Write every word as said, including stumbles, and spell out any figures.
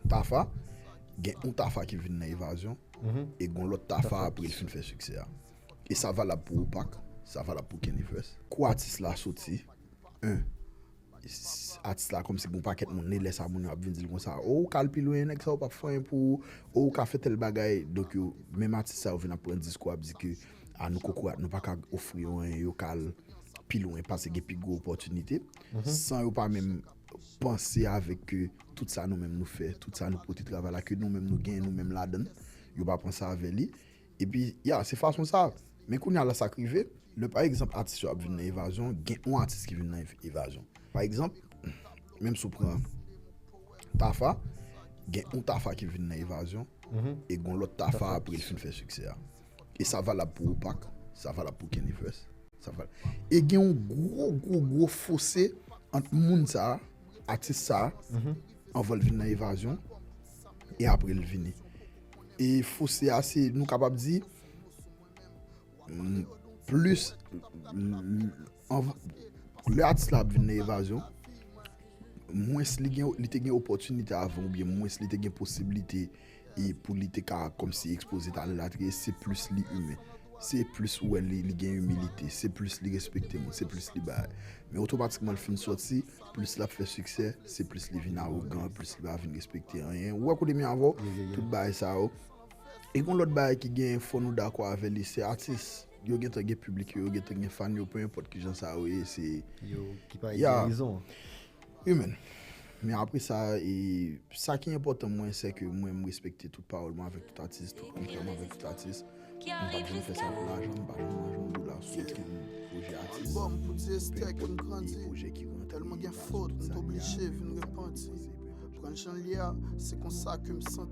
Tafa, gen yon Tafa ki vin nan Evazyon, e gen yon lòt Tafa apre l fin fè siksè a. E sa valab pou Opak, sa valab pou Kenny First. Kou atis la soti, en, atis la kòmsi gen yon pakèt moun, e lè sa moun yo ap vin di l konsa, o, ou ka al pi lwen, nèg sa yo p ap fè anyen pou ou, o, ou ka fè tèl bagay. Donk, yo, menm atis sa yo vin ap pran diskou, ap di ke, a, nou kokorat, nou pa ka ofri yo anyen, yo ka al pi lwen, paske gen pi gwo opòtinite, san yo pa menm panse avèk ke tout sa nou menm nou fè, tout sa nou pote travay la, ke nou menm nou genyen, nou menm ladan l, yo pa panse avè li. Epi, ya, se fason sa. Men kounye a la, sa k rive, lè pa egzanp atis yo ap vin nan Evazyon, gen yon atis ki vin nan Ev- Evazyon. Pa egzanp, menm si w pran Tafa, gen yon Tafa ki vin nan Evazyon, e gen yon lòt Tafa apre l fin fè siksè a. E sa valab pou Opak, sa valab pou Kenny First, sa valab. E gen yon gwo, gwo, gwo fose ant moun sa a, atis sa a, anvan l vin nan Evazyon, e apre l vini. E fose a, se, nou kapab di, mm, plis, mm, anvan, lè atis la ap vin nan Evazyon, mwens li gen, li te gen opòtinite avan, oubyen mwens li te gen posiblite e pou li te ka kòmsi ekspoze talè l a, se plis li imen. Se plis ou wè li, li gen imilite, se plis li respekte moun, se plis li bay. Men otomatikman l fin sòti, plis l ap fè siksè, se plis li vin awogan, plis li pa vin respekte anyen. Ou wè kote m ye avè w, tout bagay sa yo. E gen lòt bagay ki gen, fò nou dakò avè li, se atis. Yo gentan gen piblik yo, yo gentan gen fan yo, pe enpòt kijan sa yo ye, se yo ki pa gen rezon. Wi, men. Men apre sa, e, sa ki enpòtan mwen, se ke mwen, m respekte tout pawòl mwen avèk tout atis, tout kontrè mwen avèk tout atis. M pa t janm fè sa pou lajan, m pa janm manje yon dola sou okenn pwojè atis. Albòm pou di estèk m grandi. Tèlman gen fot, m t oblije vin repanti. Pran jan l ye a, se konsa ke m santi.